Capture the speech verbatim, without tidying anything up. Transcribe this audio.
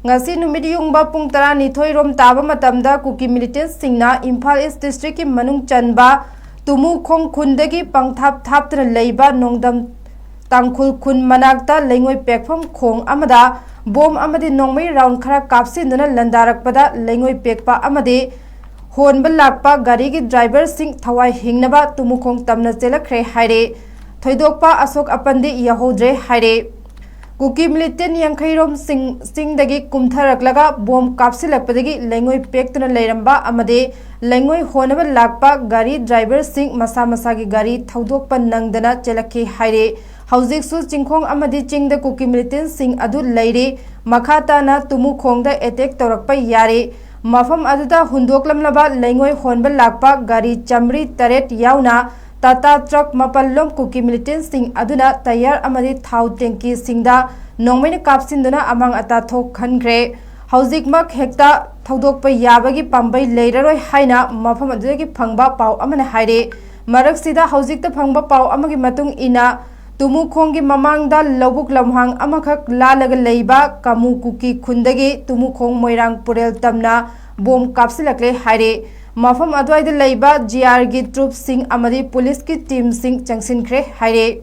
ꯉꯁꯤ ꯅꯨꯃꯤꯠ ꯌꯨꯡꯕ ꯄꯨꯡ ꯇꯔꯥꯅꯤꯊꯣꯏ ꯔꯣꯝ ꯇꯥꯕ ꯃꯇꯝꯗ ꯀꯨꯀꯤ ꯃꯤꯂꯤꯇꯦꯟꯁꯤꯡꯅ ꯏꯝꯐꯥꯜ ꯏꯁ ꯗꯤꯁꯇ꯭ꯔꯤꯛꯀꯤ ꯃꯅꯨꯡ ꯆꯟꯕ ꯇꯨꯃꯨꯈꯣꯡ ꯈꯨꯟꯗꯒꯤ ꯄꯪꯊꯥꯞ ꯊꯥꯞꯇꯅ ꯂꯩꯕ ꯅꯣꯡꯗꯝ ꯇꯥꯡꯈꯨꯜ ꯈꯨꯟ ꯃꯅꯥꯛꯇ ꯂꯩꯉꯣꯏ ꯄꯦꯛꯐꯝ ꯈꯣꯡ ꯑꯃꯗ ꯕꯣꯝ ꯑꯃꯗꯤ ꯅꯣꯡꯃꯩ ꯔꯥꯎꯟ ꯈꯔ ꯀꯥꯞꯁꯤꯟꯗꯨꯅ ꯂꯟꯗꯥꯔꯛꯄꯗ ꯂꯩꯉꯣꯏ ꯄꯦꯛꯄ ꯑꯃꯗꯤ ꯍꯣꯟꯕ ꯂꯥꯛꯄ ꯒꯥꯔꯤꯒꯤ ꯗ꯭ꯔꯥꯏꯚꯔꯁꯤꯡ ꯊꯋꯥꯏ ꯍꯤꯡꯅꯕ ꯇꯨꯃꯨꯈꯣꯡ ꯇꯝꯅ ꯆꯦꯜꯂꯛꯈ꯭ꯔꯦ ꯍꯥꯏꯔꯦ꯫ ꯊꯣꯏꯗꯣꯛꯄ ꯑꯁꯣꯛ ꯑꯄꯟꯗꯤ ꯌꯥꯎꯍꯧꯗ꯭ꯔꯦ ꯍꯥꯏꯔꯦ꯫ ꯀꯨꯀꯤ ꯃꯤꯂꯤꯇꯦꯟ ꯌꯥꯡꯈꯩꯔꯣꯝ ꯆꯤꯡ-, ꯆꯤꯡꯗꯒꯤ ꯀꯨꯝꯊꯔꯛꯂꯒ ꯕꯣꯝ ꯀꯥꯞꯁꯤꯜꯂꯛꯄꯗꯒꯤ ꯂꯩꯉꯣꯏ ꯄꯦꯛꯇꯨꯅ ꯂꯩꯔꯝꯕ ꯑꯃꯗꯤ ꯂꯩꯉꯣꯏ ꯍꯣꯟꯅꯕ ꯂꯥꯛꯄ ꯒꯥꯔꯤ ꯗ꯭ꯔꯥꯏꯚꯔꯁꯤꯡ ꯃꯁꯥ ꯃꯁꯥꯒꯤ ꯒꯥꯔꯤ ꯊꯧꯗꯣꯛꯄ ꯅꯪꯗꯅ ꯆꯦꯜꯂꯛꯈꯤ ꯍꯥꯏꯔꯦ꯫ ꯍꯧꯖꯤꯛꯁꯨ ꯆꯤꯡꯈꯣꯡ ꯑꯃꯗꯤ ꯆꯤꯡꯗ ꯀꯨꯀꯤ ꯃꯤꯂꯤꯇꯦꯟꯁꯤꯡ ꯑꯗꯨ ꯂꯩꯔꯤ꯫ ꯃꯈꯥ ꯇꯥꯅ ꯇꯨꯃꯨꯈꯣꯡꯗ ꯑꯦꯇꯦꯛ ꯇꯧꯔꯛꯄ ꯌꯥꯔꯦ꯫ ꯃꯐꯝ ꯑꯗꯨꯗ ꯍꯨꯟꯗꯣꯛꯂꯝꯂꯕ ꯂꯩꯉꯣꯏ ꯍꯣꯟꯕ ꯂꯥꯛꯄ ꯒꯥꯔꯤ ꯆꯥꯃꯔꯤ ꯇꯔꯦꯠ ꯌꯥꯎꯅ ꯇꯥꯇꯥ ꯇ꯭ꯔꯛ ꯃꯥꯄꯜ ꯂꯣꯝ ꯀꯨꯀꯤ ꯃꯤꯂꯤꯇꯦꯟꯁꯤꯡ ꯑꯗꯨꯅ ꯇꯌꯥꯔ ꯑꯃꯗꯤ ꯊꯥꯎ ꯇꯦꯡꯀꯤꯁꯤꯡꯗ ꯅꯣꯡꯃꯩꯅ ꯀꯥꯞꯁꯤꯟꯗꯨꯅ ꯑꯃꯥꯡ ꯑꯇꯥ ꯊꯣꯛꯍꯟꯈ꯭ꯔꯦ꯫ ꯍꯧꯖꯤꯛꯃꯛ ꯍꯦꯛꯇ ꯊꯧꯗꯣꯛꯄ ꯌꯥꯕꯒꯤ ꯄꯥꯝꯕꯩ ꯂꯩꯔꯔꯣꯏ ꯍꯥꯏꯅ ꯃꯐꯝ ꯑꯗꯨꯗꯒꯤ ꯐꯪꯕ ꯄꯥꯎ ꯑꯃꯅ ꯍꯥꯏꯔꯤ꯫ ꯃꯔꯛꯁꯤꯗ ꯍꯧꯖꯤꯛꯇ ꯐꯪꯕ ꯄꯥꯎ ꯑꯃꯒꯤ ꯃꯇꯨꯡ ꯏꯟꯅ ꯇꯨꯃꯨꯈꯣꯡꯒꯤ ꯃꯃꯥꯡꯗ ꯂꯧꯕꯨꯛ ꯂꯝꯍꯥꯡ ꯑꯃꯈꯛ ꯂꯥꯜꯂꯒ ꯂꯩꯕ ꯀꯥꯃꯨ ꯀꯨꯀꯤ ꯈꯨꯟꯗꯒꯤ ꯇꯨꯃꯨꯈꯣꯡ ꯃꯣꯏꯔꯥꯡ ꯄꯨꯔꯦꯜ ꯇꯝꯅ ꯕꯣꯝ ꯀꯥꯞꯁꯤꯜꯂꯛꯂꯦ ꯍꯥꯏꯔꯦ꯫ ꯃꯐꯝ ꯑꯗꯨꯋꯥꯏꯗ ꯂꯩꯕ ꯖꯤ ꯑꯥꯔꯒꯤ ꯇ꯭ꯔꯨꯞꯁꯤꯡ ꯑꯃꯗꯤ ꯄꯨꯂꯤꯁꯀꯤ ꯇꯤꯝꯁꯤꯡ ꯆꯪꯁꯤꯟꯈ꯭ꯔꯦ ꯍꯥꯏꯔꯦ꯫